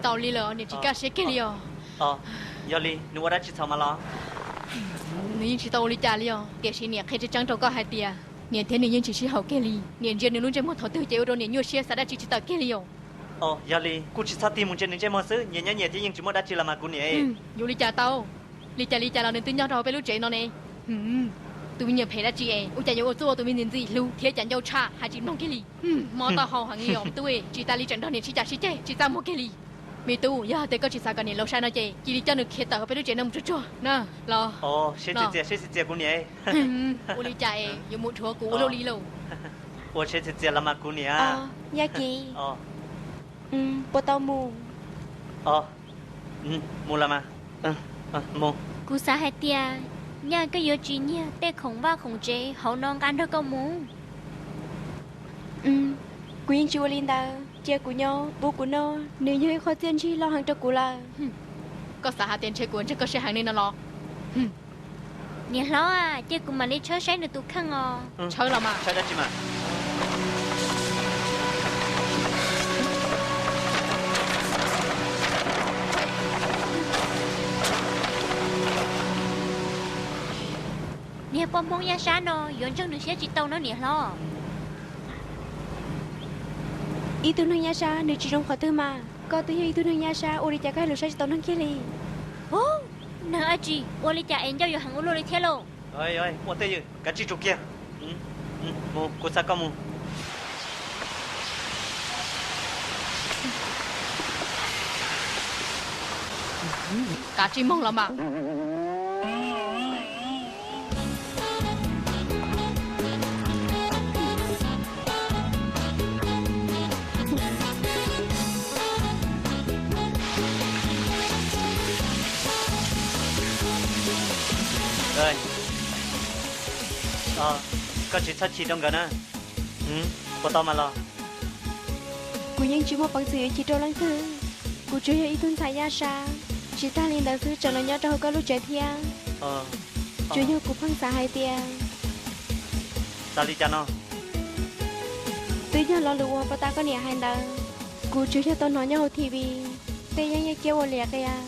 Tau li lawm, niam tsis kaj siab kiag li os. Yog li nws ua dab tsi txhaum mas los? Nws yeej tsis tau ua li cas li os, tiam sis niam qhia tseeb tseeb rau koj hais tias niam thiab nws yeej tsis sib haum kiag li. Niam ntsia nws lub ntsej muag thaum twg ces ua rau niam nyuaj siab xav dab tsi tsis tawm kiag li os. Yog li kuj tsis txhob tig mus ntsia nws ntsej muag xwb, nyias nyob nyias thiab yeej tsis muaj dab tsi los mas kuv niam. Yuav ua li cas tau? Li cas li cas los nws twb nyob rau hauv peb lub tsev no ne. Tus me nyuam phem dab tsi es ua cas yuav ua txuj ua tus me ntxim ntxim hlub thiab cas ncauj tshaj hais tsis mloog kiag li. Mob taub hau heev li os tub, tsis tas li tseem nrog niam sib cav sib ceg tsis txaj muag kiag li. Me tub, yog hais tias koj tsis xav kom niam laus sai no ces cia li coj nws khiav tawm hauv peb lub tsev no mus tsuag tsuag na los. Sib txias sib txias kuv niam. Ua li cas es yuav mus dhuav kuv ua luaj li lauj? Ua siab txias txias los mas kuv niam. Yaj Kiv, puas tau mus? Mus los mas. Mus. Kuv xav hais tias nyaj koj yuav tsis nyiag tej khoom vaj khoom tsev hauv no nqa nrog koj mus. Kuv yeej tsis ua li ntawd, cia kuv nyob pub kuv noj, nws yog ib qho txiaj ntsig loj heev rau kuv lawm. Koj xav hais tias ntshe kuv ntseeg koj siab heev li no los? Niam hlob, cia kuv mam li tshawb saib nws tus kheej os. Tshawb los mas. Tshawb dab tsi mas? Niag poj Hmoob Yaj Sab no yuav ntseeg nws siab tsis tau no niam hlob. Ib tug neeg Yaj Sab nws tsis zoo qhov twg mas, koj twb yog ib tug neeg Yaj Sab ua li cas koj hais lus saib tsis tau neeg kiag li? Neeg dab tsi ua li cas es ncauj yuav heev ua luaj li thiab lauj? Ua tej ywm, kav tsij tsum kiag. Mus, kuv xa koj mus. Kav tsij moog los mas. Koj tsis txhob chim rau nkawd na. Puas tau mas los? Kuv yeej tsis muaj peev xwm yuav chim rau leej twg. Kuv tsuas yog ib tug ntxhais Yaj Sab, tsis tag li ntawd xwb tseem los nyob rau hauv koj lub tsev thiab. Tsuas yog kuv pheej xav hais tias, xav li cas no? Twb yog lo lus uas puag ta koj niam hais ntawd, kuv tsuas yog tau hnov nyob hauv T V, tej yeeb yeej ciab ua liam qias.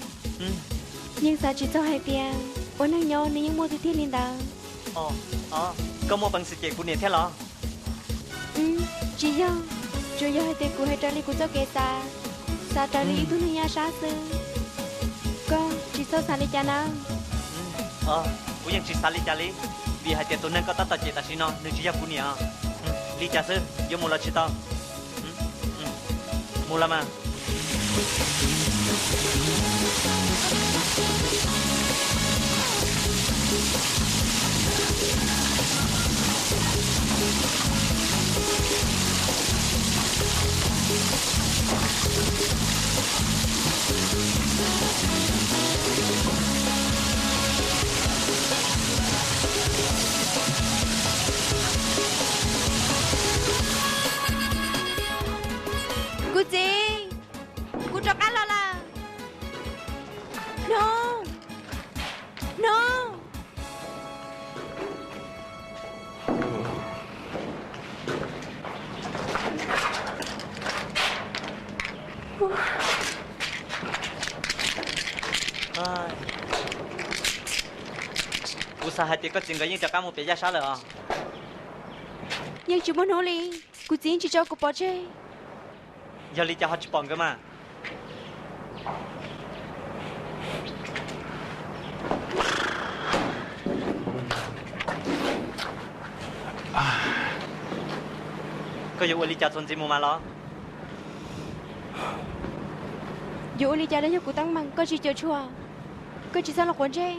Yeej xav tsis txog hais tias ua neeg nyob nws yeej muaj tiag tiag li ntawd. Koj muaj peev xwm cem kuv niam thiab los? Tsis yog, tsuas yog hais tias kuv hais raws li kuv txoj kev xav, xav raws li ib tug neeg Yaj Sab xwb. Koj tsis txhob xav li cas nawb. Kuv yeej tsis xav li cas li, vim hais tias tus neeg koj tab tom cem tam sim no nws tsis yog kuv niam. Li cas xwb, yuav mus los tsis tau? Mus los mas. Kuv txiv, kuv rov qab los lawm. Noog, noog. Kuv xav hais tias koj txiv nkawd yeej rov qab mus pem Yaj Sab lawm os. Yeej tsis muaj hnub li, kuv txiv yeej tsis tso kuv pov tseg. Yog li cas ho tsis pom nkawd mas? Koj yuav ua li cas txuas ntxiv mus mas los? Yuav ua li cas los yog kuv teeb meem, koj tsis cuam tshuam, koj tsis txhob los quav ntsej.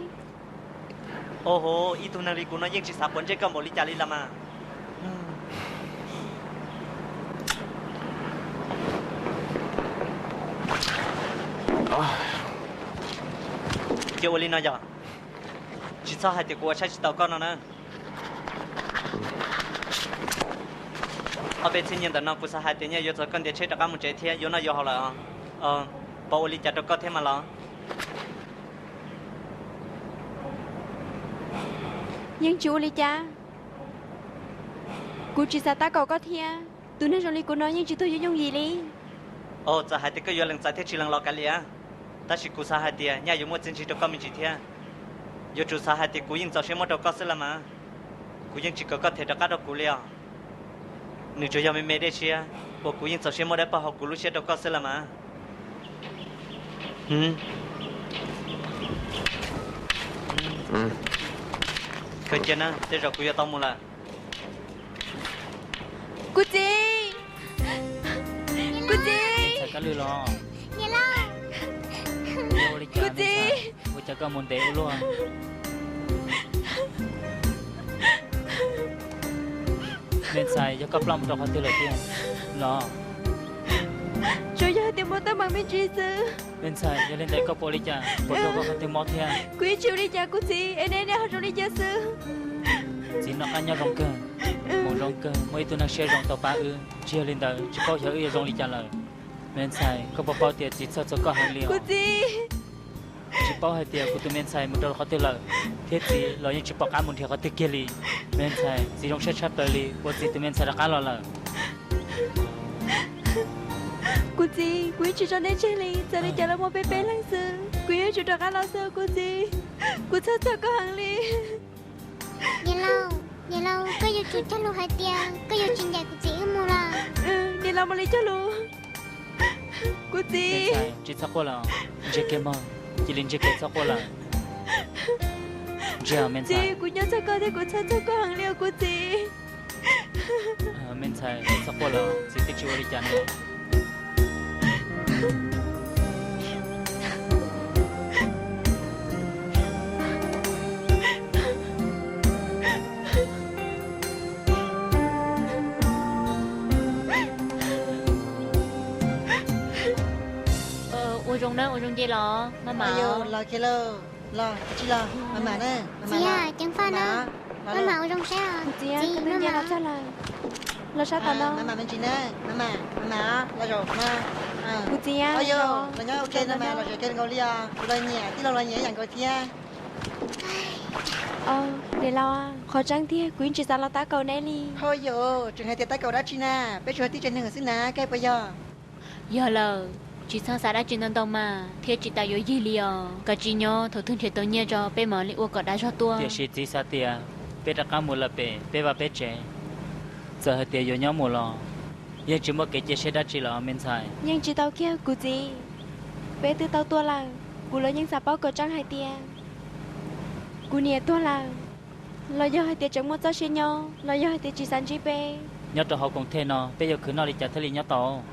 Au hov, ib tug neeg li kuv no yeej tsis xav quav ntsej koj npaum li cas li los mas. Cia ua li no yog, tsis txhob hais tias kuv ua saib tsis taus koj no na. Ob peb txhiab nyiaj ntawm no kuv xav hais tias nyaj yuav txog koj ntiaj tsheb rov qab mus tsev thiab yuav noj yuav haus lawm os. Puas ua li cas rau koj thiab mas los? Yeej tsis ua li cas. Kuv tsis xav tab kaum koj thiab. Tus neeg zoo li kuv no yeej tsis tuag yooj yooj yim li. Txawm hais tias koj yuav lees txais thiab tsis lees los kav liam, tab sis kuv xav hais tias nyaj yuav muaj txiaj ntsig rau koj me ntsis thiab. Yuav tsum xav hais tias kuv yeej txaus siab muab rau koj xwb los mas. Kuv yeej tsis kam koj them rov qab rau kuv li os. Nws tsuas yog me me dej siab uas kuv yeej txaus siab muab dawb paug hauv kuv lub siab rau koj xwb los mas. Khaws cia na, tej zaum kuv yuav tau mus lawm. Kuv txiv, kuv txiv. Kab Lwj los? Kuv txiv. Ua cas koj mus ntev ua luaj? Me ntxhais, yog koj ploj mus rau qhov twg lawm tiag los? Tsuas yog hais tias mob teeb meem me ntsis xwb. Me ntxhais, yog li ntawd koj puas ua li cas, puas raug koj qhov twg mob thiab? Kuv yeej tsis ua li cas kuv txiv, es nej, nej ho zoo li cas xwb? Txiv noj qab nyob zoo kawg, mus zoo kawg, muaj ib tug neeg siab zoo tau pab wb. Tsis yog li ntawd tsis paub xyov wb yuav zoo li cas lawm. Me ntxhais, koj puas paub tias txiv txhawj txog koj heev li os? Kuv txiv. Tsis paub hais tias kuv tus me ntxhais mus rau qhov twg lawm, thiab txiv los yeej tsis pom qab mus nrhiav qhov twg kiag li. Me ntxhais, txiv zoo siab tshaj plaws li uas txiv tus me ntxhais rov qab los lawm. Kuv txiv, kuv yeej tsis tso nej tseg li, txawm li cas los muaj peb peb leeg xwb, kuv yeej yuav tsum rov qab los xwb kuv txiv. Kuv txhawj txog koj heev li. Niam laus, niam laus, koj yuav tsum cog lus hais tias koj yuav tsis ncaim kuv txiv wb mus lawm. Niam laus mam li cog lus. Kuv txiv. Tsis txhob quaj lawm, ntsiag kiag mog, cia li ntsiag kiag txhob quaj lawm. Ntsiag me ntxhais. Txiv, kuv nyob txog koj thiab kuv txhawj txog koj heev li os kuv txiv. Me ntxhais, txhob quaj lawm, txiv twb tsis ua li cas ne. Ua zoo na, ua zoo nce los maj mam. Los kiag lauj, los tsis los maj mam na. Txiv, ceev faj na, maj mam ua zoo saib os. Txiv, koj twb nce los txog lawm, los sab tom no. Maj mam me ntsis na, maj mam, maj mam los zaum no. Kuv txiv, los nyob ua ke no mas los zaum ke nkaus li os, kuv los nyiam, tij laug los nyiam ib yam nkaus thiab. Niam laus, qhov tseeb tiag kuv yeej tsis xav los tab kaum neb li. Ho yam, tseem hais tias tab kaum dab tsi na, peb tsuas tib tsev neeg xwb na, koj puas yog? Yog lawm, tsis txhob xav dab tsi ntau ntau mas, thiab tsis tas yuav yig li os. Kav tsij nyob, thaum twg nrhiav tau nyiaj tso peb mam li ua kom dag zog tuaj. Tiam sis txiv xav tias peb rov qab mus lawm pem peb vaj peb tsev, txawm hais tias yuav nyob mus los yeej tsis muaj kev cia siab dab tsi lawm me ntxhais. Yeej tsis tau kiag kuv txiv, peb twb tau tuaj lawm, kuv los yeej xav paub kom tseeb hais tias kuv niam tuag lawm, los yog hais tias tseem muaj txoj sia nyob, los yog hais tias tsis xav ntsib peb. Nyob rau hauv koom thej no peb yuav khwv noj li cas thiaj li nyob tau?